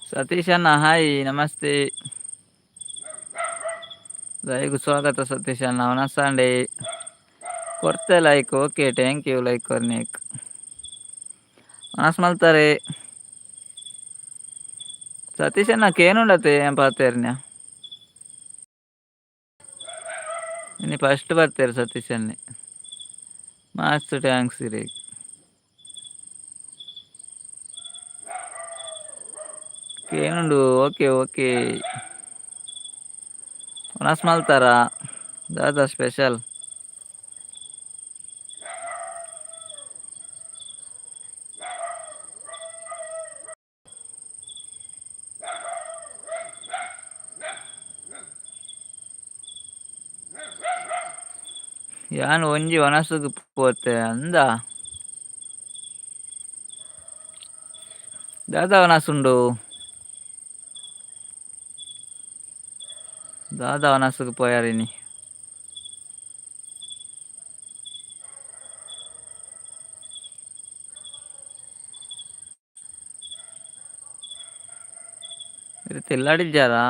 ಸತೀಶ್ ಅಣ್ಣ hi, namaste. Live ಸ್ವಾಗತ ಸತೀಶ್ ಅಣ್ಣ. ವನಸಾಂಡೆ ಕೊರ್ತೆ like. Okay, thank you like ಕೊರ್ನೇಕ್. ವನಸ್ ಮಲ್ತಾರೆ ಸತೀಶ್ ಅಣ್ಣ? ಕೇನುಂಡತೆ ಪಾತೆರ್ನ್ಯ. ಇನಿ ಫಸ್ಟ್ ಬರ್ತಾರೆ ಸತೀಶ್ ಅಣ್ಣೆ. ಮಸ್ತ್ thanks ಇರೆಗ್. ಕೇನುಂಡು. Okay okay. ವನಸ್ ಮಲ್ತಾರಾ? ದಾದಾ ಸ್ಪೆಷಲ್? ಯಾನ್ ಒಂಜಿ ವನಸುಗು ಪೋತೆ ಅಂದ. ದಾದಾ ವನಸುಂಡು? ದಾದಾ ವನಸುಗು ಪೋಯಾರಿನಿ? ಇರ್ ತಿಲ್ಲಾಡಿಜ್ಜಾರಾ?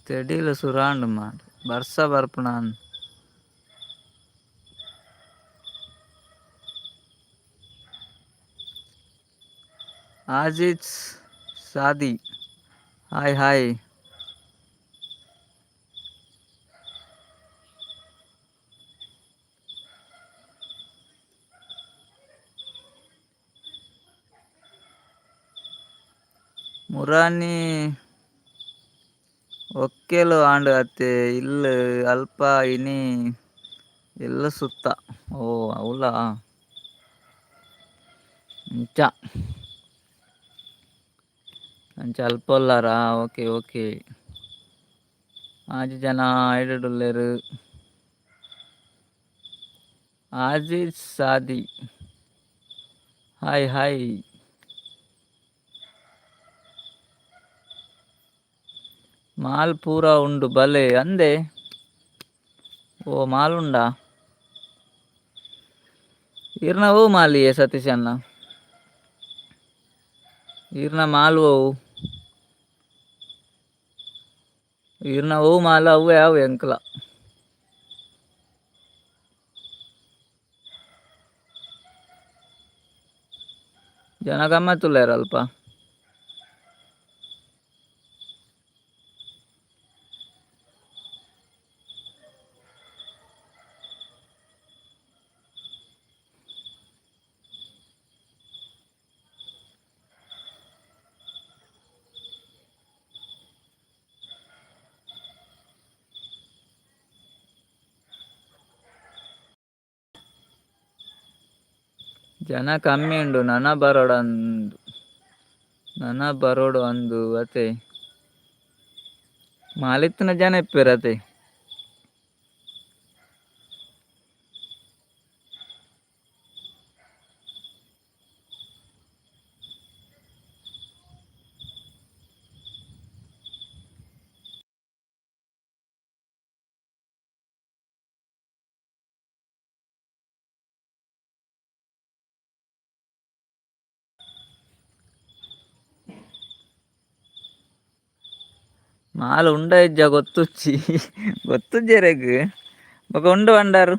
ತೆಡಿಲ್ ಸುರಾಂಡ್ ಮಾರ್, ಬರ್ಸ ಬರ್ಪುನ. ಆಜಿಜ್ ಸಾದಿ, ಹಾಯ್ ಹಾಯ್. ಮುರಾನಿ ಒಕ್ಕೆಲ್ ಆಂಡ್ ಅತ್ತೆ ಇಲ್ಲ್ ಅಲ್ಪ, ಇನಿ ಇಲ್ಲ್ ಸುತ್ತ. ಓ ಅವುಲಾ ಅಂಚ ಅಂಚ ಅಲ್ಪ ಉಲ್ಲಾರಾ? Okay okay. ಆಜಿ ಜನ ಐಡುಡುಲ್ಲೆರ್. ಆಜಿಜ್ ಸಾದಿ, ಹಾಯ್ ಹಾಯ್. ಮಾಲ್ ಪೂರ ಉಂಡು ಬಲೆ ಅಂದೆ. ಓ ಮಾಲ್ ಉಂಡಾ ಈರ್ನ? ಓ ಮಾಲಿಯೇ ಸತೀಶ್ ಅಣ್ಣ, ಈರ್ನ ಮಾಲ್ ಓವು? ಈರ್ನ ಓವು ಮಾಲ್? ಅವ್ವೆ ಅವು ಎಂಕ್ಲ. ಜನ ಗಮ್ಮತ್ತುಲ್ಲೇರ ಅಲ್ಪ. ಜನ ಕಮ್ಮಿ ಉಂಡು. ನನ ಬರೋಡಂದು, ನನ ಬರೋಡು ಅಂದು ಅತೆ. ಮಾಲಿತ್ತಿನ ಜನ ಇಪ್ಪೆರ್ ಅತೆ. ಮಾಲ್ ಉಂಡ ಇಜ್ಜ ಗೊತ್ತುಜ್ಜಿ, ಗೊತ್ತುಜ್ಜೆರೆಗ್. ಬೊಕ ಉಂಡು ಪಂಡಾರು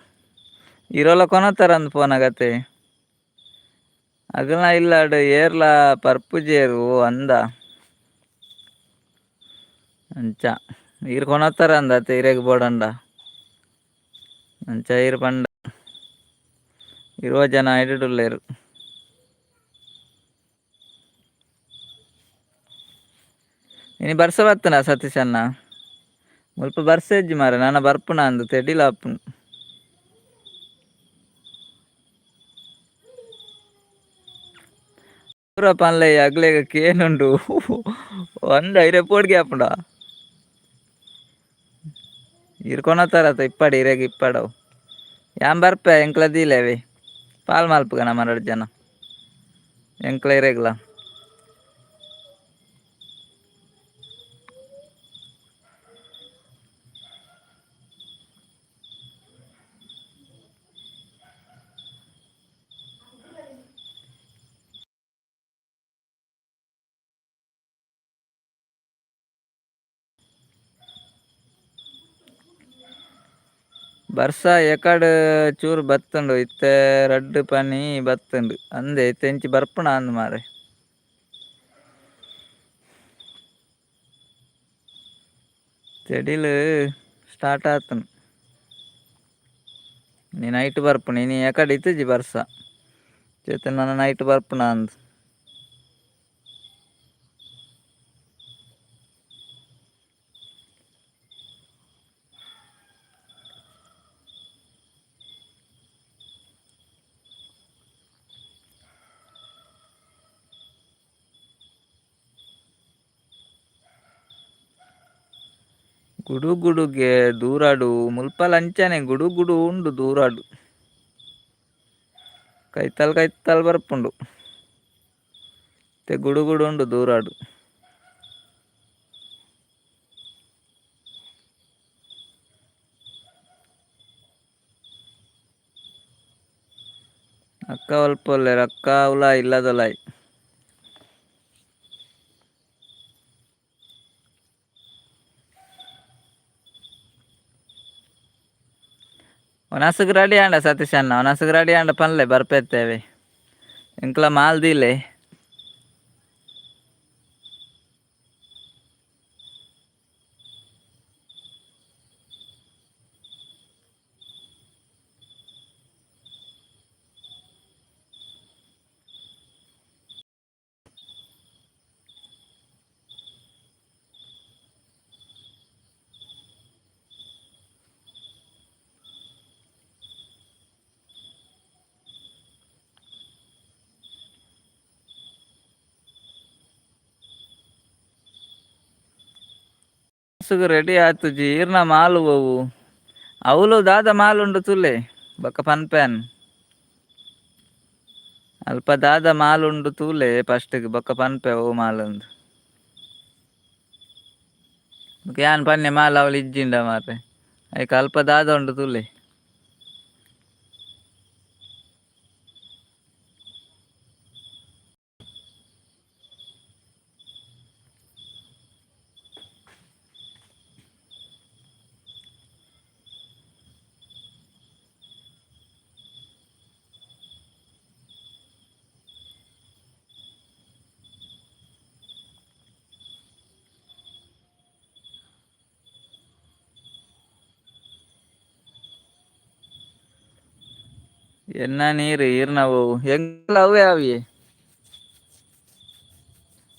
ಇರೋಲ ಕೊನೊತಾರಂದ್ ಪೋನಗತೆ. ಅಗಲ್ನ ಇಲ್ಲಡ್ ಏರ್ಲ ಪರ್ಪುಜೆರ್. ಓ ಅಂದ, ಅಂಚ ಈರ್ ಕೊನೊತಾರಂದ್ ಅತೆ ಇರೆಗ್ ಬೋಡಂಡ. ಅಂಚ ಈರ್ ಪಂಡ. 20 ಜನ ಐಡುಡುಲ್ಲೆರ್. ಇನಿ ಬರ್ಸ ಬತ್ತುಂಡ ಸತೀಶಣ್ಣ? ಮುಲ್ಪ ಬರ್ಸೆಜ್ಜಿ ಮಾರೆ, ನನ ಬರ್ಪುನ ಅಂದ್ ತೆಡಿಲ್ ಆಪುಂಡು. ಪೂರ ಪನ್ಲೆ ಅಗ್ಲೆಗ್ ಕೇನುಂಡು ಒಂದ ಇರೆ ಪೋಡಿಗೆ ಆಪುಂಡ. ಇರ್ ಕೊನತಾರತ ಇಪ್ಪಡಿ ಇರೆಗ್ ಇಪ್ಪಡವು. ಯಾನ್ ಬರ್ಪೆ ಎಂಕ್ಲ ದೀಲೆವೆ ಪಾಲ್ ಮಲ್ಪುಗ ನಮ್ಮ ರಡ್ಡ್ ಜನ ಎಂಕ್ಲ ಇರೆಗ್ಲ. ಬರ್ಸ ಎಕಡ್ ಚೂರು ಬತ್ತುಂಡು ಇತ್ತೆ ರಡ್ಡ್ ಪನಿ ಬತ್ತುಂಡು ಅಂದೆ ಇತ್ತೆ ಇಂಚಿ ಬರ್ಪುನ ಅಂದ್ ಮಾರೆ. ತೆಡಿಲ್ ಸ್ಟಾರ್ಟ್ ಆತುಂಡು. ಇನಿ ನೈಟ್ ಬರ್ಪುನ ಇನಿ ಎಕಡ್ ಇತ್ತುಜಿ ಬರ್ಸ ಚೇತನ್ ನನ ನೈಟ್ ಬರ್ಪುನ ಅಂದ್. ಗುಡು ಗುಡುಗೆ ದೂರಡು ಮುಲ್ಪಲ ಅಂಚನೆ ಗುಡು ಗುಡು ಉಂಡು ದೂರಡು ಕೈತಲ್ ಕೈತಲ್ ಬರ್ಪುಂಡು ಇತ್ತೆ ಗುಡು ಗುಡು ಉಂಡು ದೂರಡು. ಅಕ್ಕ ಒಲ್ಪ ಉಲ್ಲೆರ್ ಅಕ್ಕ ಉಲಾಯಿ ಇಲ್ಲದ ಉಲಾಯಿ. ವನಸುಗ್ ರೆಡಿ ಆಂಡ ಸತೀಶ್ ಅಣ್ಣ, ವನಸುಗ್ ರೆಡಿ ಆಂಡ ಪನ್ಲೆ ಬರ್ಪೆತ್ತೇವೆ ಎಂಕ್ಲ ಮಾಲ್ ದೀಲೆ. ವನಸುಗ್ ರೆಡಿ ಆತುಜಿ ಈರ್ನ ಮಾಲ್ ಒವು ಅವ್ಲು ದಾದ ಮಾಲ್ ಉಂಡು ತೂಲೆ ಬೊಕ ಪನ್ಪೆ ಯಾನ್. ಅಲ್ಪ ದಾದ ಮಾಲ್ ಉಂಡು ತೂಲೆ ಫಸ್ಟ್ ಗ್ ಬೊಕ ಪನ್ಪೆ ಒವು ಮಾಲ್ ಅಂದ್. ಬೊಕ ಯಾನ್ ಪನ್ನೆ ಮಾಲ್ ಅವ್ಲು ಇಜ್ಜಿಂಡ ಮಾರ್ರೆ ಐಕ್ ಅಲ್ಪ ದಾದ ಉಂಡು ತೂಲೆ. ಎನ್ನ ನೀರು ಈರ್ನ ಒವು ಎಂಕ್ಲ ಅವ್ವೆ ಆವಿಯೆ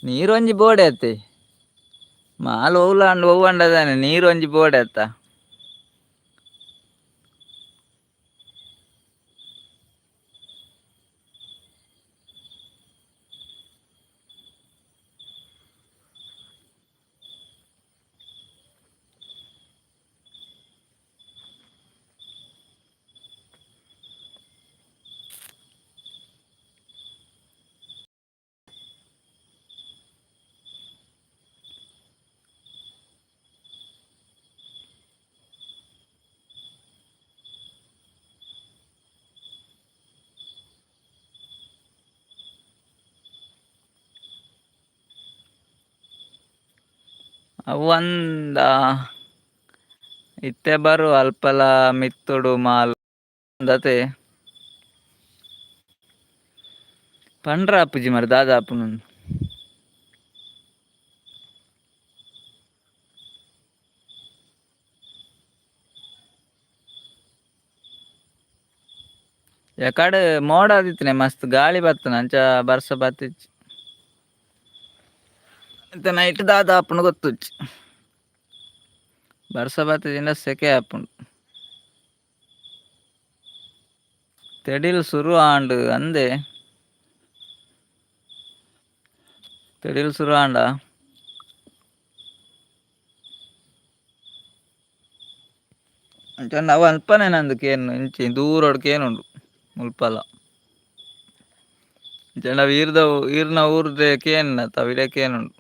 ನೀರು ಒಂಜಿ ಬೋಡೆ ಅತ್ತೆ ಮಾಲ್ ಒವ್ಲ ಆಂಡ ಒವ್ವು ಆಂಡ ದಾನೆ ನೀರು ಒಂಜಿ ಬೋಡೆ ಅತ್ತ. ಅವು ಅಂದ ಇತ್ತೆ ಬರು ಅಲ್ಪಲ ಮಿತ್ತುಡು ಮಾಲ್ ಅಂದತೆ ಪಂಡ್ರ ಆಪುಜಿ ಮಾರ್ರೆ ದಾದ ಆಪುಂಡು. ಎಕಡ್ ಮೋಡ ಆದಿತ್ತಿನೆ ಮಸ್ತ್ ಗಾಳಿ ಬತ್ತುಂಡು ಅಂಚ ಬರ್ಸ ಬತ್ತಿಜ್ಜಿ. ಇತ್ತೆ ನೈಟ್ ದಾದ ಆಪುಂಡು ಗೊತ್ತುಜ್ಜಿ. ಬರ್ಸ ಬತ್ತಿಜಿಂಡ ಸೆಕೆ ಆಪುಂಡು. ತೆಡಿಲ್ ಸುರು ಆಂಡ್ ಅಂದೆ. ತೆಡಿಲ್ ಸುರು ಆಂಡ. ಅಂಚ ಅವು ಅಲ್ಪನೆ ನಂದು ಕೇನು ಇಂಚಿ ದೂರೊಡು ಕೇನುಂಡು ಮುಲ್ಪಲ. ಅಂಚ ಈರ್ದ ಈರ್ನ ಊರ್ದೆ ಕೇನ್ ತವಿಡೆ ಕೇನುಂಡು.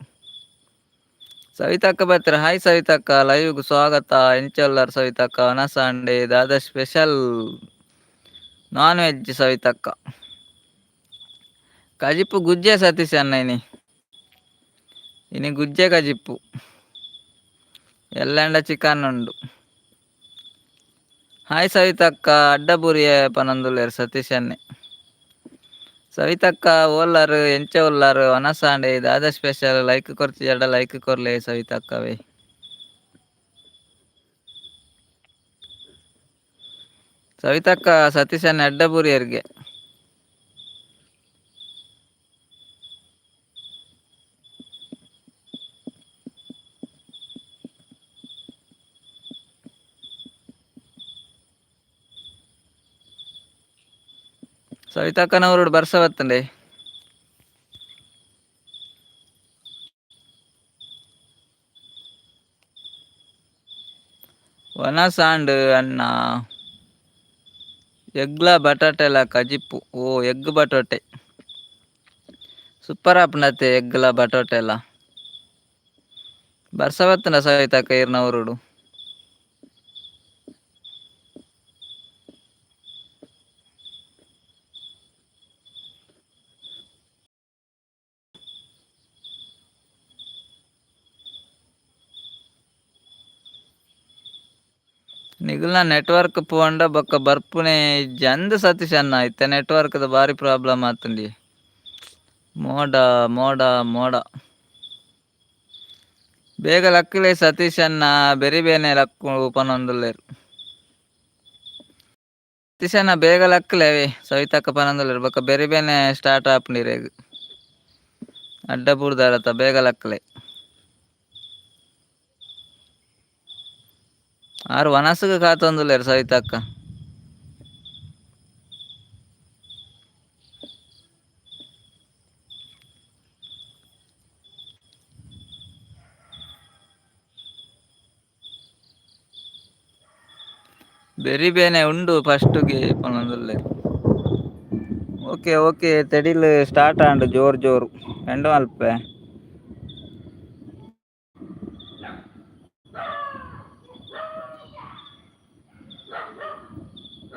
ಸವಿತಕ್ಕ ಬತ್ತರ, ಹಾಯ್ ಸವಿತಕ್ಕ, ಲೈವ್ಗ್ ಸ್ವಾಗತ. ಎಂಚೊಲ್ಲರ್ ಸವಿತಕ್ಕ? ವನಸಾಂಡೆ ದಾದ ಸ್ಪೆಷಲ್? Non veg ಸವಿತಕ್ಕ. ಕಜಿಪು ಗುಜ್ಜೆ ಸತೀಶ್ ಅಣ್ಣ ಇನಿ. ಇನಿ ಗುಜ್ಜೆ ಕಜಿಪು. ಎಲ್ಲಂಡ ಚಿಕನ್ ಉಂಡು. ಹಾಯ್ ಸವಿತಕ್ಕ, ಅಡ್ಡಬುರಿಯ ಪನೊಂದುಲ್ಲೆರ್ ಸತೀಶ್ ಅಣ್ಣೆ. ಸವಿತಕ್ಕ ಓಲ್ಲರ್, ಎಂಚ ಉಲ್ಲರ್? ವನಸಾಂಡೆ ದಾದ ಸ್ಪೆಷಲ್? ಲೈಕ್ ಕೊರ್ತಿಜಡ ಲೈಕ್ ಕೊರ್ಲೆ ಸವಿತಕ್ಕವೇ. ಸವಿತಕ್ಕ ಸತೀಶ್ ಅಣ್ಣೆ ಅಡ್ಡಬೂರಿಯರ್ಗೆ. ಸವಿತಕ್ಕನವರೋಡು ಬರ್ಸ ಬತ್ತಂಡೆ. ವನಸಾಂಡ್ ಅಣ್ಣ. ಎಗ್ಲ ಬಟಾಟೆಲ ಕಜಿಪು. ಓ ಎಗ್ ಬಟಾಟೆ ಸೂಪರ್ ಆಪುಂಡತ್ತೆ ಎಗ್ಲ ಬಟಾಟೆಲ. ಬರ್ಸ ಬತ್ತಂಡ ಸವಿತಕ್ಕ ಈರ್ನ ಊರುಡು? ನಿಗುಲ್ನ ನೆಟ್ವರ್ಕ್ ಪೋಂಡ ಬೊಕ್ಕ ಬರ್ಪುನೆ ಇಜ್ಜಿ ಅಂದ್ ಸತೀಶ್ ಅಣ್ಣ. ಇತ್ತೆ ನೆಟ್ವರ್ಕ್ದ ಬಾರಿ ಪ್ರಾಬ್ಲಮ್ ಆತುಂಡಿ. ಮೋಡ ಮೋಡ ಮೋಡ. ಬೇಗ ಲಕ್ಕುಲೆ ಸತೀಶ್ ಅಣ್ಣ, ಬೆರಿ ಬೇನೆ ಲಕ್ಕು ಪನೊಂದುಲ್ಲೆರ್. ಸತೀಶ್ ಅಣ್ಣ ಬೇಗ ಲಕ್ಕುಲೆ ಸವಿತಕ್ಕ ಪನೊಂದುಲ್ಲೆರ್. ಬೊಕ್ಕ ಬೆರಿ ಬೇನೆ ಸ್ಟಾರ್ಟ್ ಆಪುಂಡು ಇರೆಗ್. ಅಡ್ಡ ಬೂರ್ದಾರತ, ಬೇಗ ಲಕ್ಕುಲೆ. ಆರ್ ವನಸುಗು ಕಾತೊಂದುಲ್ಲೆರ್ ಸವಿತಕ್ಕ. ಬೆರಿ ಬೇನೆ ಉಂಡು ಫಸ್ಟ್ಗೆ ಪನೊಂದುಲ್ಲೆರ್. ಓಕೆ ಓಕೆ, ತೆಡಿಲ್ ಸ್ಟಾರ್ಟ್ ಆಂಡ್ ಜೋರ್ ಜೋರು. ಎಂಡ್ ಮಲ್ಪೆ.